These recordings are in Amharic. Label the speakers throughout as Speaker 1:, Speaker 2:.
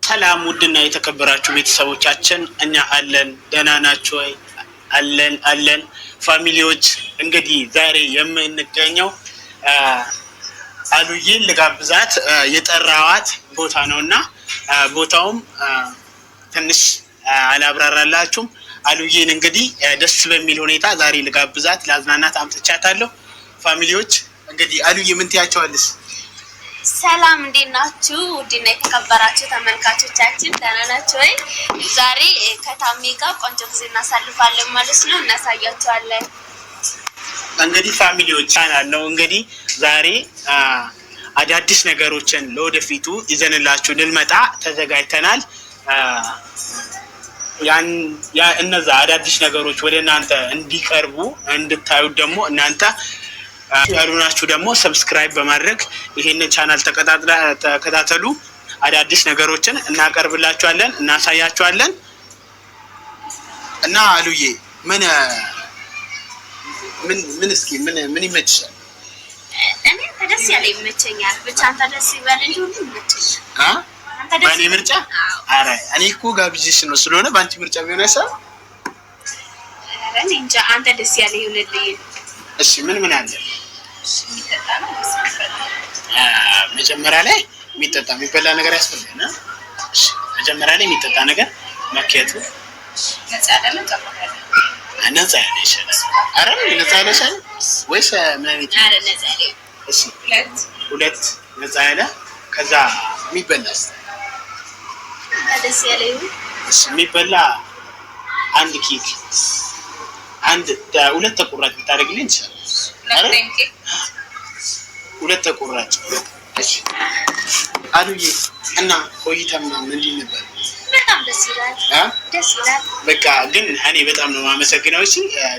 Speaker 1: ሰላም ውድና የተከበራችሁ ቤተሰቦቻችን፣ እኛ አለን። ደህና ናችሁ ወይ? አለን አለን። Family ዎች፣ እንግዲህ ዛሬ የምንገኘው አሉዬን ልጋብዛት የጠራዋት ቦታ ነው እና ቦታውም ትንሽ አላብራራላችሁም። አሉዬን እንግዲህ ደስ በሚል ሁኔታ ዛሬ ልጋብዛት ላዝናናት አምጥቻታለሁ። Family ዎች፣ እንግዲህ አሉዬ ምን ትያቸዋለሽ?
Speaker 2: ሰላም፣ እንዴት ናችሁ? ውድና የተከበራችሁ ተመልካቾቻችን፣ ደህና ናችሁ ወይ? ዛሬ ከታሜ ጋር ቆንጆ ጊዜ እናሳልፋለን ማለት ነው፣ እናሳያችኋለን።
Speaker 1: እንግዲህ family ዎች፣ ቻናል ነው፣ እንግዲህ ዛሬ አዳዲስ ነገሮችን ለወደፊቱ ይዘንላችሁ ልንመጣ ተዘጋጅተናል። እነዛ አዳዲስ ነገሮች ወደ እናንተ እንዲቀርቡ እንድታዩት ደግሞ እናንተ ያልሆናችሁ ደግሞ subscribe በማድረግ ይሄንን ቻናል ተከታተሉ። አዳዲስ ነገሮችን እናቀርብላችኋለን፣ እናሳያችኋለን። እና አሉዬ፣ ምን ምን ምን እስኪ ምን ምን ይመችሻል?
Speaker 2: እኔ አንተ ደስ ያለ ይመቸኛል። ብቻ አንተ ደስ ይበል እንጂ ሁሉ ይመቸኛል። አንተ ደስ
Speaker 1: በእኔ ምርጫ? አረ እኔ እኮ ጋብዤሽ ነው፣ ስለሆነ በአንቺ ምርጫ ቢሆን አይሰራም?
Speaker 2: ኧረ እኔ እንጃ፣ አንተ ደስ ያለ ይሁንልኝ።
Speaker 1: እሺ፣ ምን ምን አለ?
Speaker 2: የሚጠጣ ነው ወይስ የሚበላ?
Speaker 1: መጀመሪያ ላይ የሚጠጣ፣ የሚበላ ነገር ያስፈልጋል። እሺ፣ መጀመሪያ ላይ የሚጠጣ ነገር፣ ማኪያቶ።
Speaker 2: ነፃ ያለ ነው፣ ጠቆር ያለ?
Speaker 1: ነፃ ያለ ይሻላል። አረ ነፃ ያለ ይሻላል ወይስ ምን አይነት?
Speaker 2: ኧረ ነፃ ያለ።
Speaker 1: እሺ።
Speaker 2: ሁለት።
Speaker 1: ሁለት ነፃ ያለ፣ ከዛ የሚበላስ?
Speaker 2: አንተ ደስ ያለ ይሁን።
Speaker 1: እሺ፣ የሚበላ አንድ ኬክ፣ አንድ ሁለት ተቆራጭ ብታደርግልኝ ይችላል።
Speaker 2: ሁለት ክሬም ኬክ።
Speaker 1: ሁለት ተቆራጭ። እሺ አሉዬ፣ እና ቆይታ ምናምን እንዲህ ነበር?
Speaker 2: በጣም ደስ ይላል።
Speaker 1: አ
Speaker 2: ደስ ይላል።
Speaker 1: በቃ ግን እኔ በጣም ነው የማመሰግነው። እሺ፣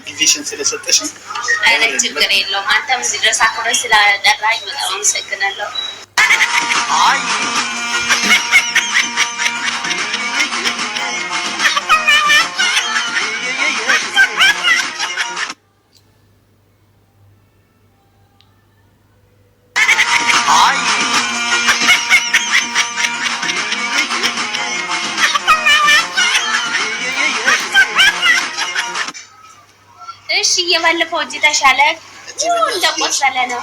Speaker 1: ጊዜሽን ስለሰጠሽን።
Speaker 2: ኧረ ችግር የለውም። አንተም እዚህ ድረስ አክብረህ ስለጠራኸኝ በጣም አመሰግናለሁ። እሺ፣ የባለፈው እጅ ተሻለ? እንደቆሰለ ነው።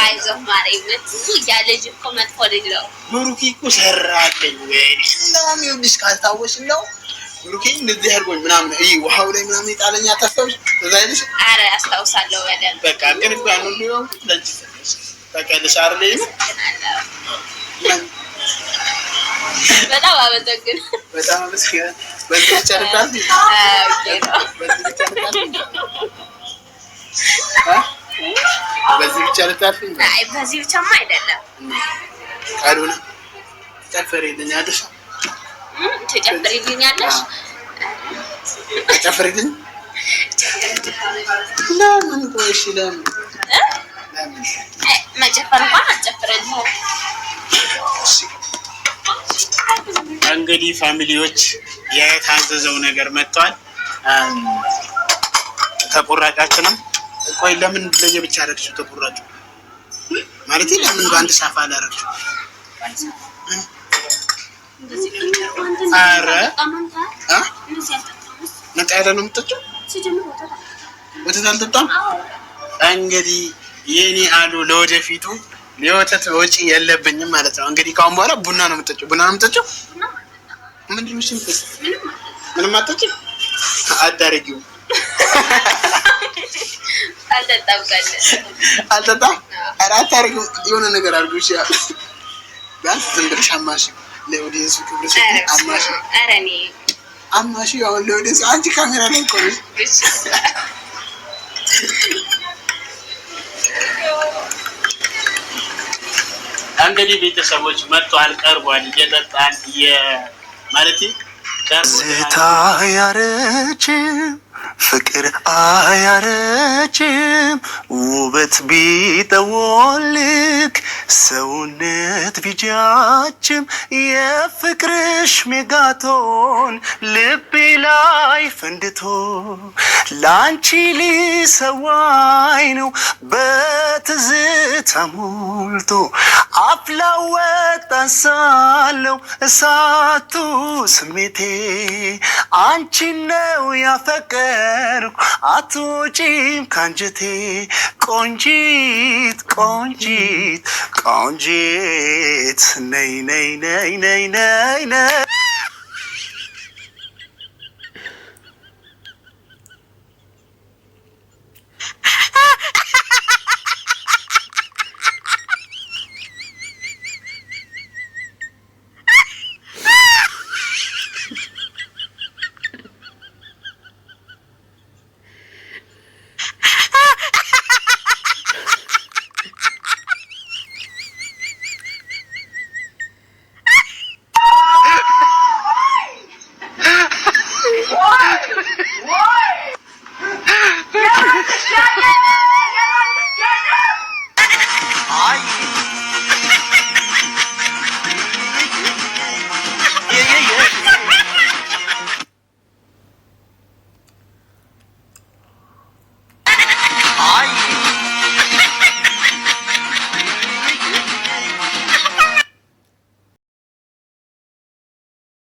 Speaker 2: አይዞህ ማሬ፣ ያ ልጅ እኮ መጥፎ ልጅ ነው።
Speaker 1: ብሩኬ እኮ ሰራልኝ ወይ፣ እንደውም ይኸውልሽ፣ ካልታወሽ እንደው ብሩኬ እንደዚህ አድርጎኝ ምናምን ይሄ ውሃው ላይ ምናምን የጣለኝ አታስታውሽ? እዛ አይልሽ?
Speaker 2: አረ አስታውሳለሁ በደንብ።
Speaker 1: በቃ ግን እኮ ያን ሁሉ የሆንኩት ለአንቺ ስል ታውቂያለሽ አይደል?
Speaker 2: በጣም አመሰግን
Speaker 1: በጣም አመስግናለሁ። በዚህ ብቻ ልታልፊ? በዚህ ብቻ ልታልፊ? በዚህ ብቻ ልታልፊ?
Speaker 2: አይ፣ በዚህ ብቻማ አይደለም።
Speaker 1: ካልሆነ ትጨፍሪልኛለሽ?
Speaker 2: ትጨፍሪልኛለሽ?
Speaker 1: ትጨፍሪልኝ? ለምን? ቆይ እሺ፣ ለምን? ለምን?
Speaker 2: መጨፈር እንኳን አልጨፍርልህም።
Speaker 1: እንግዲህ family ዎች፣ የታዘዘው ነገር መጥቷል። ተቆራጫችንም፣ ቆይ፣ ለምን ለየብቻ አደረግሽው? ተቆራጩ ማለት ለምን በአንድ ሳፋ አላደረግሽው? ኧረ ነጣ ያለ ነው የምጠጪው? ወተት አልጠጣም። እንግዲህ የኔ አሉ ለወደፊቱ የወተት ወጪ የለብኝም ማለት ነው። እንግዲህ ከአሁን በኋላ ቡና ነው የምጠጪው። ቡና ነው የምጠጪው። ምንድን ነው የምጠጪው? ምንም አትጠጪም? አታረጊውም።
Speaker 2: አልጠጣም።
Speaker 1: አልጠጣም። ኧረ አታረጊውም። የሆነ ነገር አድርጊው። እሺ፣ ቢያንስ ዝም ብለሽ አማሽ፣ ለ audience ኡ ክብር ስትይ አማሽ።
Speaker 2: ኧረ እኔ
Speaker 1: አማሽ። አሁን ለ audience ኡ፣ አንቺ ካሜራ ላይ እኮ ነሽ። እንግዲህ ቤተሰቦች፣ መጥቷል፣ ቀርቧል። እየጠጣን ማለት
Speaker 3: ዝታ ያረች ፍቅር አያረጅም ውበት ቢጠወልግ ሰውነት ቢጃጅም የፍቅርሽ ሜጋቶን ልቤ ላይ ፈንድቶ ላንቺ ሊሰዋኝ ነው በትዝታ ሞልቶ አፍላ ወጣን ሳለው እሳቱ ስሜቴ አንቺን ነው ያፈቀርኩ አትወጪም ካንጀቴ ቆንጂት ቆንጂት ቆንጂት ነይ ነይ ነይ ነይ ነይ ነይ።